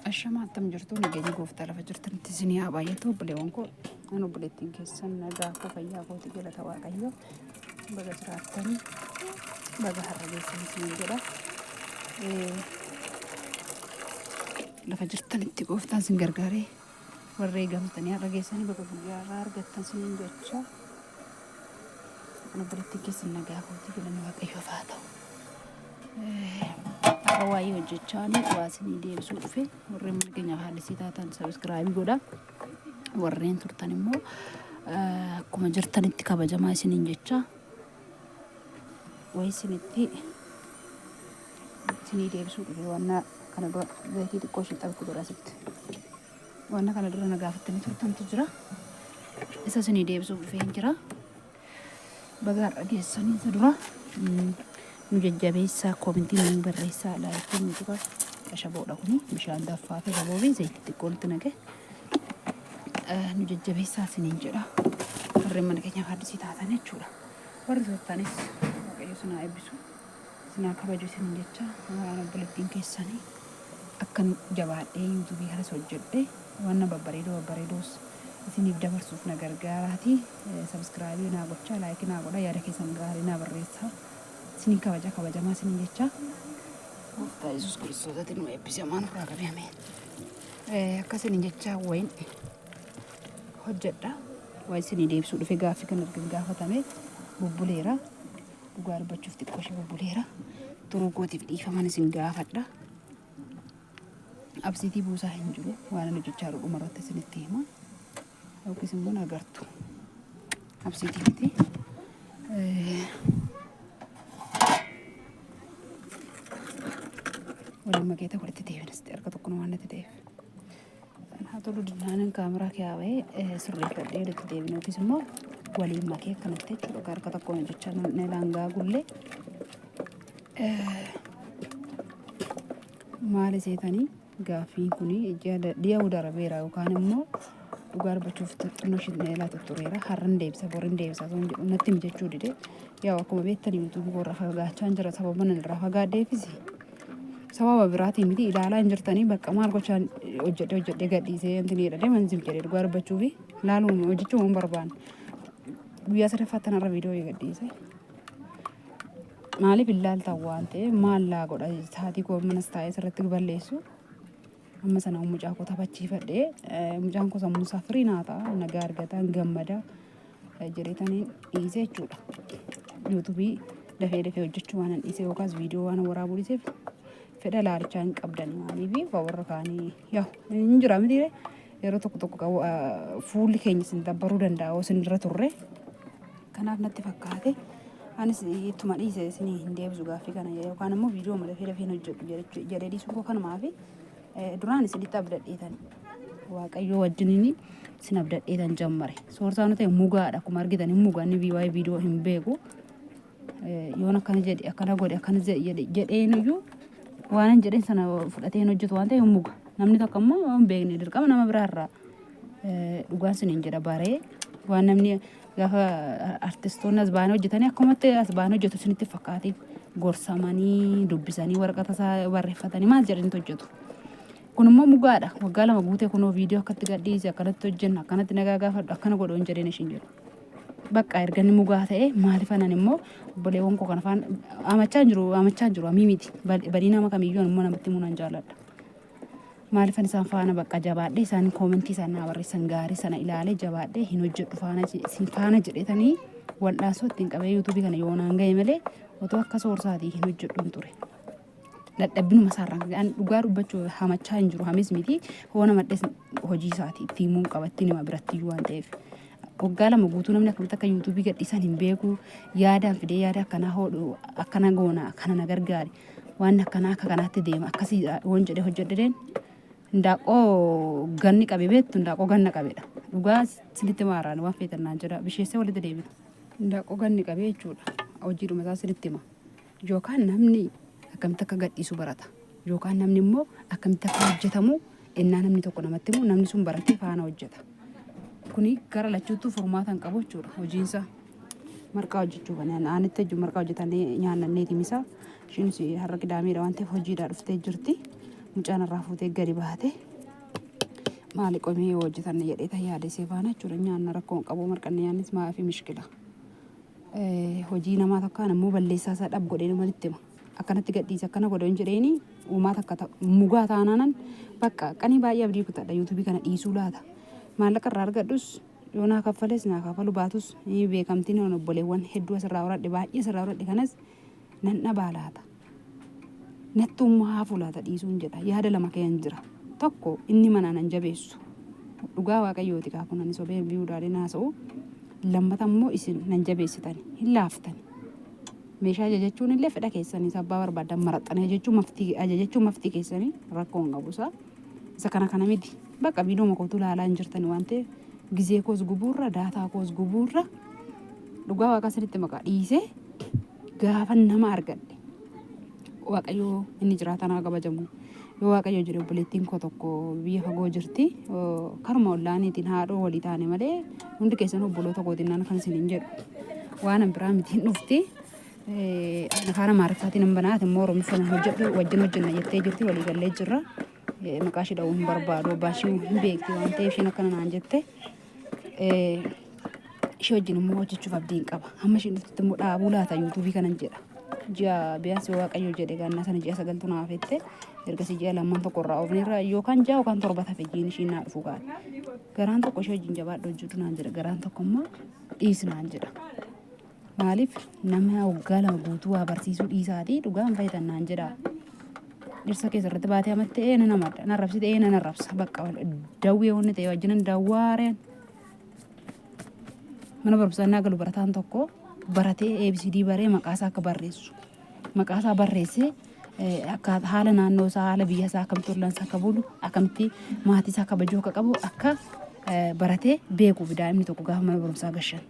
Ashamaa attam jirtu nageenyi gooftaa lafa jirtanitti isinii haa baay'atu obboleewwan koo an obboleettiin keessan nagaa koo fayyaa kooti galata waaqayyo baga jiraattanii baga har'a geessan isiniin jedha. Lafa jirtanitti gooftaan isin gargaaree warra eegamtanii har'a geessanii baga guyyaa har'aa argattan isiniin jecha an obboleettiin keessan nagaa kooti galanni waaqayyoof haa ta'u. Har'a waa'ee hojjechaan waa isinii deebisuu dhufe warreen mana keenyaaf haadhisii taatan sabiskiraabii godha. Warreen turtan immoo akkuma jirtanitti kabajamaa isiniin jecha wayi isinitti isinii deebisuu dhufe waan kana dura zayitii xiqqoo ishee xabku godha asitti. Waan kana dura na gaafattanii turtantu jira. Isa isinii deebisuuf dhufee hin jira. Baga har'a geessanii isa dura nu jajjabeessaa koomentii nu barreessaa laayikii nu tuqa ashaboodha kuni bishaan danfaa fi ashaboo fi zayitii xiqqoo nutti naqe nu jajjabeessaa isiniin jedha warreen mana keenyaaf haddisii taatan jechuudha warri turtanis waaqayyo isin haa eebbisu isin haa kabaju isiniin jecha waan obboleettiin keessanii akkan jabaadhee yuutuubii kanas hojjedhe waan babbareedoo babbareedoos isiniif dabarsuuf na gargaaraatii sabiskiraayibii naa gochaa laayikii naa godhaa yaada keessan gaarii naa barreessaa isiniin kabaja kabajamaa isiniin jecha gooftaa Yesuus Kiristoosatti nu eebbise amaan irraa qabe ameen. Akka isiniin jecha wayin hojjedha waa isinii deebisuu dhufe gaaffii kan erga gaafatame bubbuleera dhugaa dubbachuuf xiqqoo ishee bubbuleera turuu kootiif dhiifaman isin gaafadha. Absiitii buusaa hin jiru. Waan ani hojjechaa jiru dhuma irratti isinitti hima. Yookiis immoo na agartu. Absiitii miti. Waliin makeeta walitti deebina sitti harka tokko waan natti ta'eef. Haa tolu dinnaanin kaameraa kiyaa bahee sirreeffadhee walitti deebina yookiis immoo waliin makee akkanatti jechuudha. Harka tokkoon hojjechaa na daangaa gullee. Maali seetanii gaaffiin kun ji'a darabeera yookaan immoo dhugaa dubbachuuf xinnoo ishee na ilaa tuttureera har'an deebisa borin deebisa osoo hin jedhu natti mijachuu dide yaa akkuma beektan yuutuubii koo irraa fagaachaa jira sababa nan irraa fagaadheefis sababa biraatiin miti ilaalaa hin jirtanii bakka maal gochaan hojjedhe hojjedhe gadhiisee wanti ni jedhadhe manzim jedhe dhugaa dubbachuufi ilaaluu hojjechuu hin barbaanne guyyaa sadaffaatti kanarra viidiyoo gadhiise. Maaliif hin laaltan waan ta'eef maal laa godha sa'aatii koo manas taa'ee sirriitti balleessu. Amma sana mucaa koo taphachiifadhee mucaan koo sammuu isaa firii naa ta'a nagaa argata hin gammada jedheetaniin dhiise jechuudha. Yuutuubii dafee dafee hojjechuu waan hin dhiise yookaas viidiyoo waan waraabuu dhiiseef fedha laalichaa hin qabdan maaliif warra kaanii yaa hin jira miti yeroo tokko tokko fuulli keenya isin dabbaruu danda'a yoo isin irra turre. Kanaaf natti fakkaate anis ittuma dhiise isinii hin deebisu gaaffii kana yookaan immoo viidiyoo dafee dafee hin hojjedhu jedhee dhiisuun koo kanumaafi duraan isinitti abdadheetan waaqayyoo wajjiniin isin abdadheetan jammare soorsaan ta'e mugaadha akkuma argitan hin muga inni waa'ee viidiyoo hin beeku yoon akkana jedhe akkana godhe akkana jedhe jedheen iyyuu waan hin jedheen sana fudhatee hin hojjetu waan ta'eef hin muga namni tokko immoo hin beekne dirqama nama biraarraa dhugaan siniin jedha baree waan namni Gaafa artistoonni as ba'anii hojjetanii akkumatti as ba'anii hojjetu isinitti fakkaatiin gorsamanii dubbisanii waraqata isaa barreeffatanii maal jedhanitti hojjetu. Kun immoo mugaadha. Waggaa 2 guutee kunoo viidiyoo akkatti gadhiise akkanatti hojjenna akkanatti nagaa gaafadhu akkana godhu hin jedheen ishiin jedhu. Bakka erga inni mugaa ta'e maaliif anan immoo obboleewwan koo kana afaan amachaa hin jiru amachaa hin jiru amii miti badii nama kamiyyuu immoo namatti himuu nan jaalladha. Maalifan isaan faana bakka jabaadhee isaan koomentii isaan naa barreessan gaarii sana ilaalee jabaadhee hin hojjedhu faana isin faana jedhetanii wal'aansoo ittiin qabee yuutuubii kana yoonaan ga'e malee otoo akka soorsaatii hin hojjedhuun ture. Dadhabbinuma isaarraan kan ka'e dhugaa dubbachuu hamachaa hin jiru hamis miti hoona maddes hojii isaati itti himuun qaba ittiin hima biratti iyyuu waan ta'eef. Waggaa 2 guutuu namni akkamitti akka yuutuubii gadhiisan hin beeku yaadaan fidee yaada akkanaa hodhu akkana goona akkana na gargaari waan akkanaa akka kanaatti deema akkasii waan jedhee hojjedheen Hindaaqoo ganni qabe beektu hindaaqoo ganna qabedha. Dhugaa sinitti maaraan waan feetan naan jedha bisheessee walitti deebina. Hindaaqoo ganni qabee jechuudha. Hojiidhuma isaa sinitti hima. Yookaan namni akkamitti akka gadhiisu barata. Yookaan namni immoo akkamitti akka hojjetamu ennaa namni tokko namatti himu namni sun baratee faana hojjeta. Kuni gara lachuuttuu furmaata hin qabu jechuudha hojiinsaa. Marqaa hojjechuu kana aanitti hojii marqaa hojjetannee nyaannanneeti misa. Ishiinis har'a qidaameedha waan ta'eef hojiidhaa dhuftee jirti. Mucaan irraa fuutee gadi baate. Maali qomee yoo hojjetanne jedhee tan yaade see faana jechuudha. Nyaanna rakkoo hin qabu marqanne nyaannis maafi mishkila. Hojii namaa tokkaan immoo balleessaa isaa dhab godhee nama itti hima. Akkanatti gadhiise akkana godhe hin jedheeni uumaa takka mugaa taanaanan bakka qanii baay'ee abdii kutadha yuutuubii kana dhiisuu laata. Maallaqa irraa argadhus yoo naa kaffales naa kaffalu baatus beekamtiin obboleewwan hedduu asirraa horadhe baay'ee asirraa horadhe kanas nan dhabaa laata. Nattuu hafu laata dhiisuun jedha. Yaada lama keeyyan jira. Tokko inni manaa nan jabeessu. Dhugaa Waaqayyooti kaa kun ani sobee biyuudhaalee naasa'u. Lammata immoo isin nan jabeessitani. Hin laaftani. Meeshaa ajajachuun illee fedha keessanii abbaa barbaadan maraxxanii ajajachuu maftii ajajachuu maftii keessanii rakkoo hin qabu isaa. Isa kana kana miti. Bakka viidiyoo kootu ilaalaa hin jirtani waan ta'eef gizee koos gubuurra daataa koos gubuurra dhugaa waaqa isinitti maqaa dhiisee gaafa nama argadhe Waaqayyo inni jiraataan haa kabajamu. Yoo Waaqayyo jedhe obboleettiin koo tokko biyya fagoo jirti. Karuma ollaaniitiin haadhoo walii taane malee hundi keessan obboloota kootiin naan kan isiniin jedhu. Waan an biraa miti hin dhufti. Afaan Amaariffaatiin hin banaa ati immoo Oromiffaan hojjedhu wajjin hojjenna jettee jirti walii gallee jirra. Maqaa ishee dha'uu hin barbaadu abbaa ishee hin beekti waan ta'eef isheen akkana naan jette. Ishee wajjin immoo hojjechuuf abdiin qaba. Hamma isheen dhuftutti immoo dhaabuu laata yuutuubii kanan jedha. Ji'a biyaansi Waaqayyo jedhe gaannaa sana ji'a sagaltu naa hafette ergasii ji'a lamman tokko irraa oofneerra yookaan ja'a yookaan torba tafe jiin ishiin naa dhufu gaadha. Garaan tokko ishee wajjin jabaadhu hojjetu naan jedha garaan tokko immoo dhiisi naan jedha. Maaliif nama waggaa 2 guutuu waa barsiisuu dhiisaatii dhugaa hin fayyitan naan jedha. Dhirsa keessa irratti baatee amatte ee nan amadha nan arrabsite ee nan arrabsa bakka dawwee wanni ta'e wajjinan dawwaareen. Mana barumsaa innaa galu barataan tokko baratee ABCD baree maqaa isaa akka barreessu maqaa isaa barreessee akka haala naannoo isaa haala biyya isaa akkamitti ollaan isaa akka bulu akkamitti maatii isaa kabajuu akka qabu akka baratee beekuuf daa'imni tokko gaafa mana barumsaa gashan.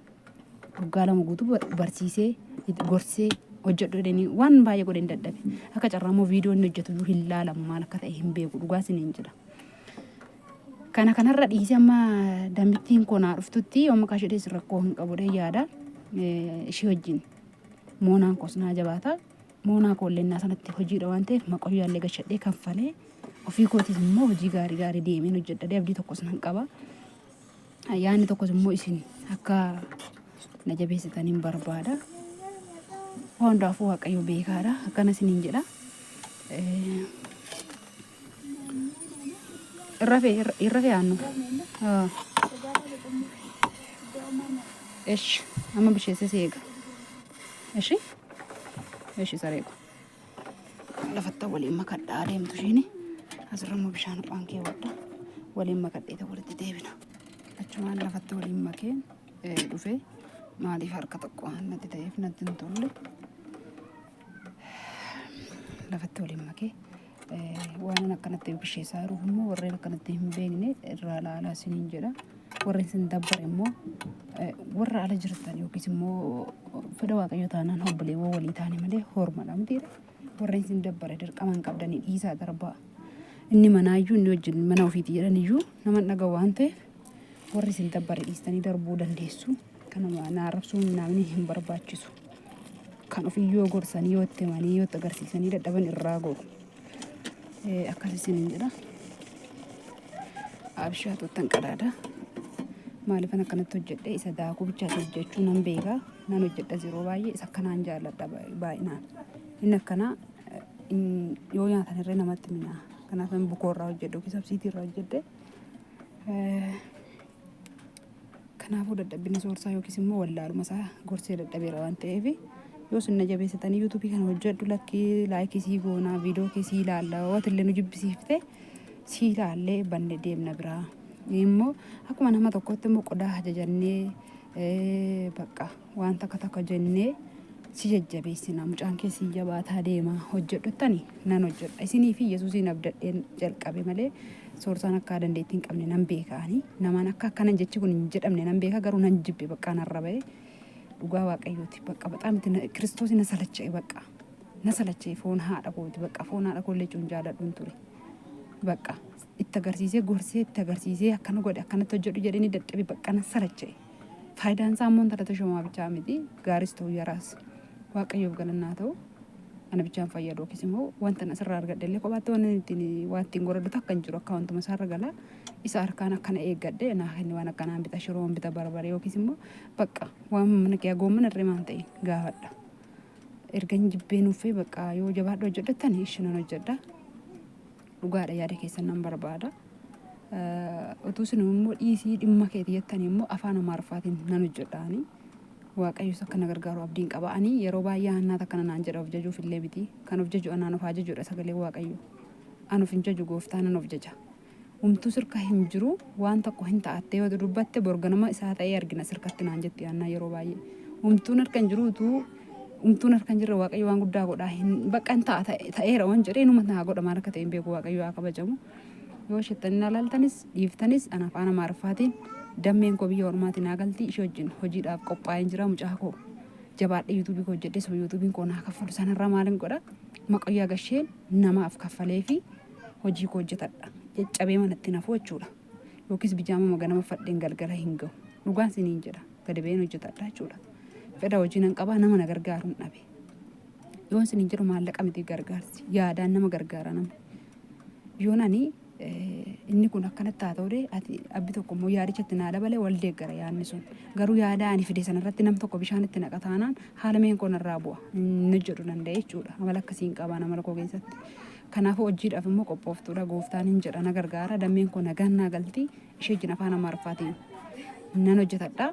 Waggaa 2 guutuu barsiisee gorsee hojjedhu jedhanii waan baay'ee godheen dadhabe. Akka carraa immoo viidiyoo inni hojjetu iyyuu hin laalamu maal akka ta'e hin beeku dhugaa isiniin jedha. Kana kanarra dhiisee amma damittiin koo naa dhuftutti yoo maqaa ishee dheessu rakkoo hin qabu dhee yaada. Ishee wajjin moonaan koos naa jabaata. Moonaa koo illee naa sanatti hojiidha waan ta'eef maqoyyaallee gashadhee kanfalee ofii kootiis immoo hojii gaarii gaarii deemeen hojjedha abdii tokkos nan qaba. Yaadni tokkos immoo isin akka na jabeessitaniin barbaada. Waan hundaafuu Waaqayyo beekaadha. Akkana isiniin jedha. Irra fee irra fee aannu. Eshi amma bisheessee si eega. Eshi eshi saree ko. Lafatta waliin makadhaa adeemtu ishiini. Asirra immoo bishaan ho'aan keewwadha. Waliin makadheeta walitti deebina. Achumaan lafatti waliin makee dhufe maaliif harka tokko waan natti ta'eef natti hin tolle. Lafatti waliin makee waan akkanatti bisheessaa jiruuf immoo warreen akkanatti hin beekne irraa laalaa isiniin jedha. Warreen isin dabbare immoo warra ala jirtan yookiis immoo fedha Waaqayyo taanaan obboleewwan walii taane malee hormadha mitiidha. Warreen isin dabbare dirqama hin qabdanii dhiisaa darbaa. Inni manaayyuu inni wajjin mana ofiiti jedhan iyyuu nama hin dhaga'u waan ta'eef warri isin dabbare dhiistanii darbuu dandeessu. Kanuma na arrabsuun namni hin barbaachisu. Kan ofii yoo gorsanii yoo itti himanii yoo itti agarsiisanii dadhaban irraa goru. Akkas isiniin jedha. Abishaatottan qadaada. Maaliifan akkanatti hojjedhe isa daakuu bichaas hojjechuu nan beeka. Nan hojjedhas yeroo baay'ee isa akkanaan jaalladha baay'inaan. Inni akkanaa yoo nyaatan irree namatti minaa. Kanaaf bukoo irraa hojjedhe yookiin sabsiitii irraa hojjedhe. Kanaafuu dadhabbina soorsaa yookiis immoo wallaaluma isaa gorsee dadhabeera waan ta'eef yoo isin na jabeessitanii yuutuubii kana hojjedhu lakkii laayikii sii goonaa viidiyoo kee sii ilaalla watillee nu jibbisiifte sii ilaallee banne deemna biraa. Immoo akkuma nama tokkotti immoo qodaa ajajannee bakka waan takka takka jennee si jajjabeessina mucaan kee sii jabaataa deema hojjedhuttani nan hojjedha isinii fi Yesuusiin abdadheen jalqabe malee soorsaan akka dandeettii hin qabne nan beekaani namaan akka akkanan jechi kun hin jedhamne nan beeka garuu nan jibbe bakka narra ba'e dhugaa Waaqayyooti bakka baxaam itti Kiristoos na salacha'e bakka na salacha'e foon haadha kooti bakka foon haadha koo illee cuun jaaladhuun ture bakka itti agarsiisee gorsee itti agarsiisee akkana godhe akkanatti hojjedhu jedhanii dadhabe bakka na salacha'e. Faayidaan isaa immoo intala Tashoomaa bichaa miti. Gaaris ta'u yaraas. Waaqayyoof galannaa ta'u. Ana bichaan fayyadu yookiis immoo wanta asirraa argadhe illee kophaatti waan ittiin waan ittiin godhadhu takka hin jiru akka wantuma isaarra gala. Isa harkaan akkana eeggadhe naa kenni waan akkanaan bita shiroon bita barbaree yookiis immoo bakka waan mana kee goommana irree maan ta'e gaafadha. Ergan jibbee nuffee bakka yoo jabaadhu hojjedhattan ishinan hojjedha. Dhugaadha yaada keessan nan barbaada. Utuu isin immoo dhiisii dhimma keeti jettanii immoo afaan Amaariffaatiin nan hojjedha ani. Waaqayyos akka na gargaaru abdiin qaba. Ani yeroo baay'ee hannaata akkana naan jedha of jajuuf illee miti. Kan of jaju anaan of haa jajuudha sagalee Waaqayyo. An of hin jaju gooftaa nan of jaja. Humtuu sirka hin jiru waan tokko hin ta'attee yoo dubbatte bor ganama isaa ta'ee argina sirkatti naan jetti Hannaa yeroo baay'ee. Humtuun harka hin jiru utuu humtuun harka hin jirre Waaqayyo waan guddaa godhaa hin bakka hin ta'a ta'eera waan jedhee numa naa godha maal akka ta'e hin beeku Waaqayyo haa kabajamu. Yoo shettanii na laaltanis dhiiftanis ana afaan Amaariffaatiin dammeen koo biyya ormaatiin naa galti ishee wajjin hojiidhaaf qophaa'een jira mucaa koo jabaadhee yuutuubii koo hojjedhee suma yuutuubiin koo naa kaffalu sanarraa maalin godha maqayyaa gasheen namaaf kaffalee fi hojii koo hojjetadha. Caccabee manatti hin hafu jechuudha. Yookiis bijaamama ganama uffadheen galgala hin gahu. Dhugaan siniin jedha. Gadi ba'een hojjetadha jechuudha. Fedha hojii nan qabaa nama na gargaaru hin dhabe. Yoon siniin jedhu maallaqa miti gargaarsi. Yaadaan nama gargaara namni. Yoon ani inni kun akkanatti haa ta'u ati abbi tokko immoo yaadicha itti naa dabale wal deeggara yaadni sun. Garuu yaada ani fide sanarratti nam tokko bishaan itti naqa taanaan haala meen koo narraa bu'a. Hin hojjedhu danda'e jechuudha. Amala akkasii hin qabaan amala koo keessatti. Kanaafuu hojiidhaaf immoo qophooftuudha gooftaan hin jedha na gargaara dammeen koo nagaan naa galti ishee wajjin afaan Amaariffaatiin nan hojjetadha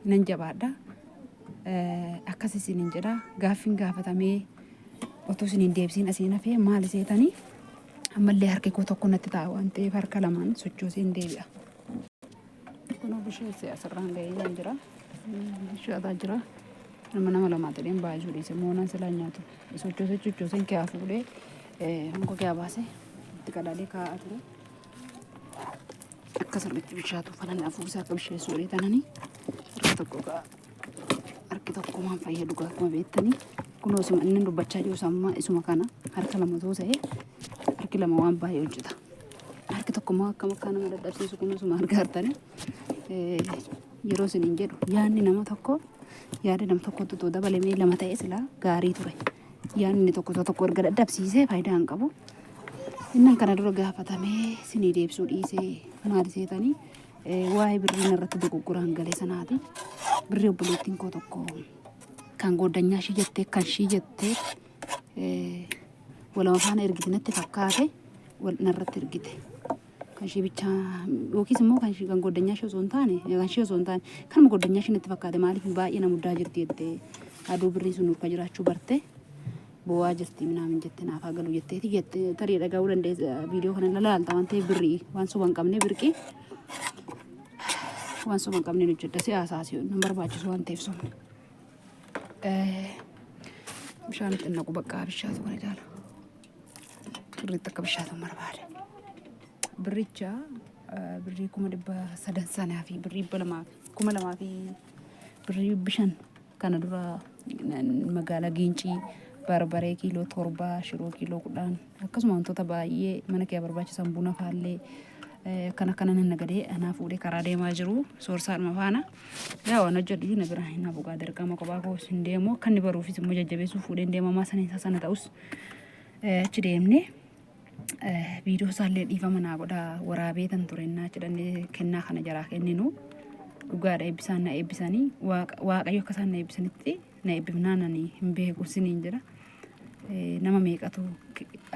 nan jabaadha. Akkas isiniin jedha gaaffiin gaafatamee otoo isiniin deebisiin asiin hafee maal seetanii ammallee harki koo tokko natti ta'a waan ta'eef harka lamaan sochooseen deebi'a. Kunoo bisheessee asirraan ga'ee waan jira. Bishaataa jira. Nama nama lamaa ta'een baay'isuu dhiise moonaan silaa nyaatu. Sochoosee sochooseen kee fuudhee honko kee baasee itti qadaadee kaa'aa ture. Akka sirriitti bishaatu fanan afuusaa akka bisheessuu godhee tananii harka tokko gaa harki tokko waan fayyadu gaa akkuma beektanii kunoo isuma inni dubbachaa jiru sammaa isuma kana harka lama osoo ta'e harki lama waan baay'ee hojjeta. Harki tokko immoo akkam akka nama dadhabsiisu kun osuma argaartanii yeroo isiniin jedhu yaadni nama tokko yaada nama tokkotti otoo dabalamee lama ta'e silaa gaarii ture. Yaadni tokko isa tokko erga dadhabsiisee faayidaa hin qabu. Innan kana dura gaafatamee isinii deebisuu dhiisee maali seetanii waa'ee birriin irratti dogoggoraan galee sanaati. Birrii obboleettiin koo tokko kan gooddanyaa ishii jettee kan ishii jettee walama faana ergite natti fakkaate wal narratti ergite. Kan ishee bichaa yookiis immoo kan ishee kan goddanyaa ishee osoo hin taane kan ishee osoo hin taane kanuma goddanyaa ishee natti fakkaate maaliif baay'ee na muddaa jirti jettee aduu birrii sun nurka jiraachuu barte boo'aa jirti minaamin jette naaf haa galu jetteeti jette tarii dhaga'uu dandeessa viidiyoo kana ilaalta waan ta'eef birrii waan soba hin qabne birqii waan soba hin qabne hojjedha siyaasaa si nan barbaachisu waan ta'eef sobni. Bishaan itti naqu bakka bishaatu kana jaala. Sirriitti akka bishaatu barbaada. Birricha birrii 300,000 sanaa fi birrii 200 fi 2000 fi birrii 500 kana dura magaalaa Giincii barbaree kiiloo 7 shiroo kiiloo 10 akkasuma wantoota baay'ee mana kee barbaachisan buna faallee akkana akkana nan nagadee anaa fuudhee karaa deemaa jiru soorsaadhuma faana. Yaa waan hojjedhu iyyuu na bira hin hafu gaa dirqama kophaa koo hin deemu akka inni baruufis immoo jajjabeessuu fuudheen deemamaa sana isaa sana ta'us achi deemnee viidiyoo isaallee dhiifama naa godhaa waraabee tan ture innaa achi dhannee kennaa kana jaraa kenninu dhugaadha eebbisaan na eebbisanii waaqayyo akka isaan na eebbisanitti na eebbifnaan ani hin beeku siniin jedha. Nama meeqatu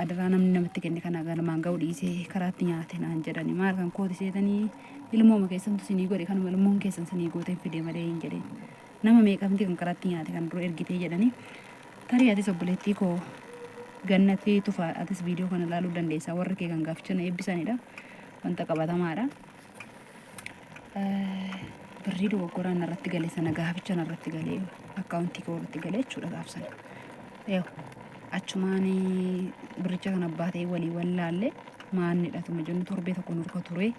adaraa namni namatti kenne kana galmaan ga'u dhiisee karaatti nyaate naan jedhani maal kan kooti seetanii ilmooma keessantu sinii godhe kanuma ilmoon keessan sinii gooteen fide malee hin jedheen. Nama meeqamti kan karaatti nyaate kan dura ergitee jedhani tarii atis obboleettii koo gannatii tufa atis viidiyoo kana ilaaluu dandeessa warri kee kan gaaficha na eebbisanidha wanta qabatamaadha. Birrii dogoggoraan narratti gale sana gaaficha narratti galee akkaawuntii koo irratti galee jechuudha gaaf sana. Yoo achumaan birricha kana abbaa ta'e walii wallaalle maannidha tuma jennu torbee tokko nurka ture.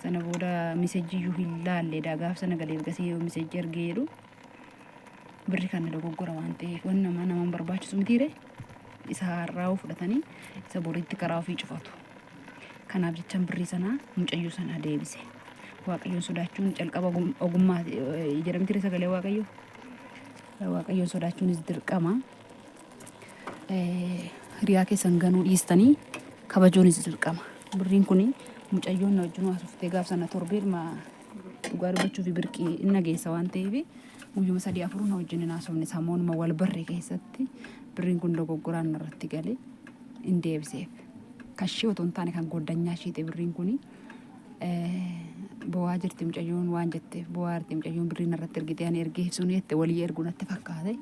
Sana booda misejji iyyuu hin laalle daa gaaf sana galee ergasii yoo misejji ergee jedhu birri kana dogoggora waan ta'eef waan nama nama hin barbaachisu mitiire isa har'aa fudhatanii isa boriitti karaa ofii cufatu. Kanaaf jechan birrii sanaa mucayyoo sanaa deebise. Waaqayyoon sodaachuun calqaba ogummaa jedhamti sagalee Waaqayyoo. Waaqayyoon sodaachuunis dirqama. Hiriyaa keessan ganuu dhiistanii kabajuunis dirqama. Birriin kun mucayyoon na wajjin haasoftee gaaf sana torbeedhuma dhugaa dubbachuu fi birqii in nageessa waan ta'eef guyyuma sadii afur na wajjin hin haasofne samoonuma wal barre keessatti birriin kun dogoggoraan narratti gale in deebiseef. Kashee otoo hin taane kan goddanyaa isheeti birriin kun. Boo'aa jirti mucayyoon waan jetteef boo'aa jirti mucayyoon birrii narratti ergitee ani ergee sun jette walii ergu natti fakkaate.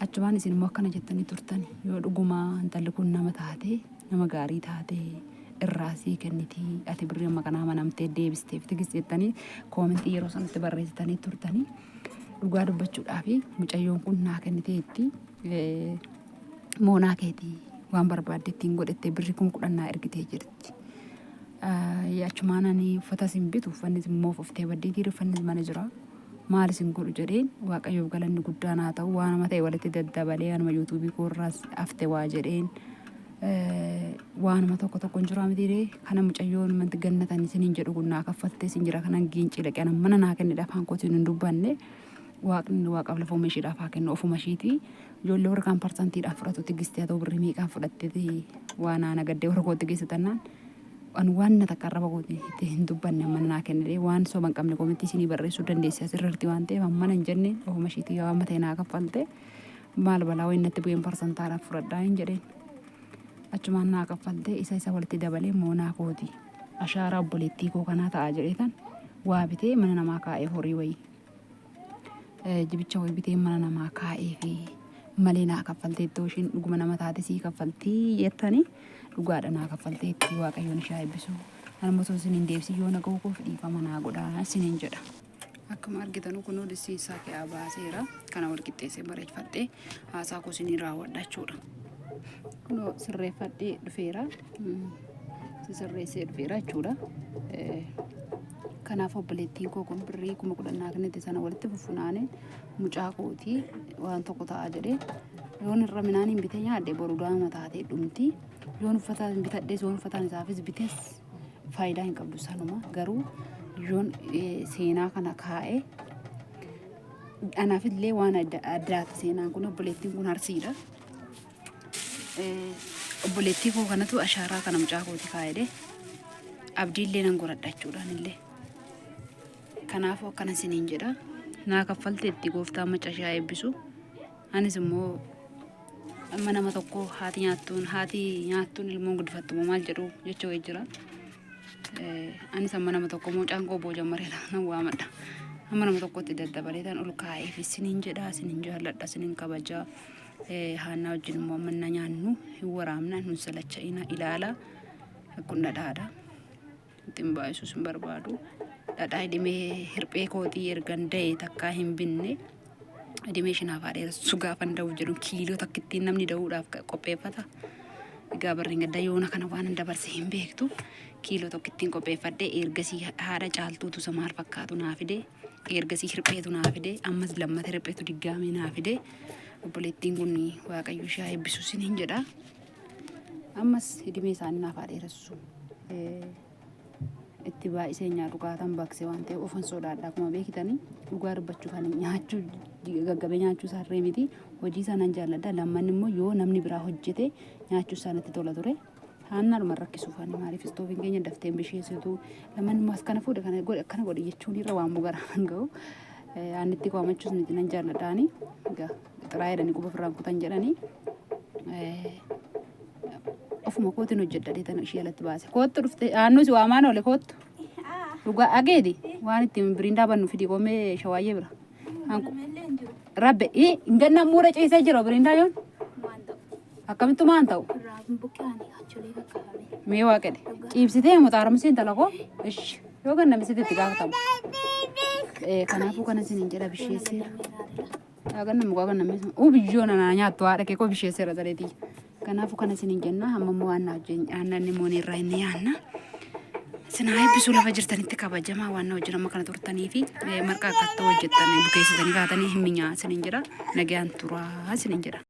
Achumaan isin immoo akkana jettanii turtan yoo dhugumaa intalli kun nama taate nama gaarii taate irraa sii kennitii ati birrii amma kanaa amanamtee deebisteef tigis jettanii koomentii yeroo sanatti barreessitanii turtanii dhugaa dubbachuudhaaf mucayyoon kun naa kenniteetti moonaa keetii waan barbaadde ittiin godhette birrii 10,000 naa ergitee jirti. Achumaan ani uffatas hin bitu uffannis immoo uffee baddeetii uffannis mana jira. Maal isin godhu jedheen waaqayyoof galanni guddaan haa ta'u waan nama ta'e walitti daddabalee anuma yuutuubii koorraas hafte waa jedheen waanuma tokko tokko hin jiru mitiiree kana mucayyoon manti gannatan isiniin jedhu kun naa kaffaltee isin jira kanan giincii dhaqee anan mana naa kennedha afaan kootiin hin dubbanne waaqni waaqaaf lafa uuma isheedhaaf haa kennu ofuma ishiitii ijoollee warra kaan parsantiidhaan fudhatu tigistii haa ta'u birrii meeqaan fudhatteeti waan naa nagaddee warra kootti geessitannaan an waan na takka arraba kooti itti hin dubbanne mana naa kennedhe waan soba hin qabne komitti isinii barreessuu dandeessi asirratti waan ta'eef ammana hin jenne ofuma ishiitii yoo amma ta'e naa kaffalte maal balaa wayin natti bu'een parsantaadhaan fudhadhaa hin jedheen achumaan naa kaffalte isa isa walitti dabalee moonaa kooti ashaaraa obboleettii koo kanaa ta'a jedhee tan waa bitee mana namaa kaa'ee horii wayii jibicha wayii bitee mana namaa kaa'ee fi malee naa kaffalteettoo ishiin dhuguma nama taate sii kaffaltii jettanii dhugaadha naa kaffalteetti waaqayyoon ishee haa eebbisu. Anuma osoo isin hin deebisin yoo na ga'u koof dhiifama naa godhaa isiniin jedha. Akkuma argitanu kunoo distii isaa ke'aa baaseera. Kana wal qixxeessee bareechfadhee haasaa koo isiniin raawwadha jechuudha. Kunoo sirreeffadhee dhufeera. Sirreessee dhufeera jechuudha. Kanaaf obboleettiin koo kun birrii 10,000 naa kennite sana walitti fuffunaanee mucaa kootii waan tokko ta'a jedhee yoon irra midhaan hin bitee nyaadhe boru daa'ima taatee dhumti. Yoon uffata hin bitadhes yoon uffataan isaafis bites faayidaa hin qabdu sanuma garuu yoon seenaa kana kaa'e anaaf illee waan adda addaati seenaan kun obboleettiin kun arsiidha. Obboleettii koo kanatu ashaaraa kana mucaa kooti kaa'edhe. Abdiillee nan godhadha jechuudhaan illee. Kanaafuu akkana isiniin jedha. Naa kaffalteetti gooftaan macca ishee haa eebbisu. Anis immoo amma nama tokko haati nyaattuun haati nyaattuun ilmoon guddifattu moo maal jedhu jecha wayii jira. Anis amma nama tokko mucaan koo boo jammaree nan waamadha. Amma nama tokkotti daddabalee tan ol kaa'eef isiniin jedha isiniin jaalladha isiniin kabajaa. Haannaa wajjin immoo amma na nyaannu hin waraabna nun salacha'ina ilaala. Kun dhadhaadha. Ittiin baay'isuus hin barbaadu. Dhadhaa hidhimee hirphee kootii ergan da'e takkaa hin binne. Hidhimee shinaaf haa dheeressu gaafan da'uuf jedhu kiiloo takkittiin namni da'uudhaaf qopheeffata. Egaa barreen gaddaa yoona kana waan hin dabarse hin beektu. Kiiloo tokkittiin qopheeffadhe ergasii haadha caaltuutu isa maal fakkaatu naa fide. Ergasii hirpheetu naa fide. Ammas lammata hirpheetu diggaamee naa fide. Obboleettiin kun Waaqayyo ishee haa eebbisu isiniin jedha. Ammas hidimee isaanii naaf haa dheeressu. Itti baay'isee nyaadhu kaatan baqsee waan ta'eef ofan sodaadha akkuma beektanii dhugaa dubbachuuf ani nyaachuu gaggabee nyaachuu isaarree miti hojii isaa nan jaalladha lammanni immoo yoo namni biraa hojjete nyaachuu isaa natti tola ture. Haannaadhuma rakkisuuf ani maaliif istoofiin keenya daftee hin bisheessitu lammanni immoo as kana fuudhe kana godhe akkana godhe jechuun irra waan mugaraan hin ga'u. Aannitti waamachuus miti nan jaalladha ani egaa xiraa jedhanii quba ofirraan kutan jedhanii ofuma kootiin hojjedha dheetan ishee alatti baase. Koottu dhufte aannuu si waamaan oole koottu. Dhugaa ageeti waan ittiin biriindaa bannu fidi qoomee shawaayyee bira. Rabbe hin ganna muura ciisee jira biriindaa yoon. Akkamittu maan ta'u? Mee waaqedhe. Ciibsitee moo xaaramsee intala koo? Ishi yoo ganna misitti itti gaafatamu. Kanaafuu kana isiniin jedha bisheesseera. Ganna mukaa ganna misa. Uu biyyoo na nyaattu haadha kee koo bisheesseera sareetii. Kanaafuu kana isiniin jenna amma immoo waan wajjin aannan immoo irraa inni nyaanna. Isin haa eebbisuu lafa jirtanitti kabajamaa waan na wajjin amma kana turtanii fi marqaa akkatti hojjettan bukeessitanii kaatanii hin minyaa isiniin jedha. Nagaan turaa isiniin jedha.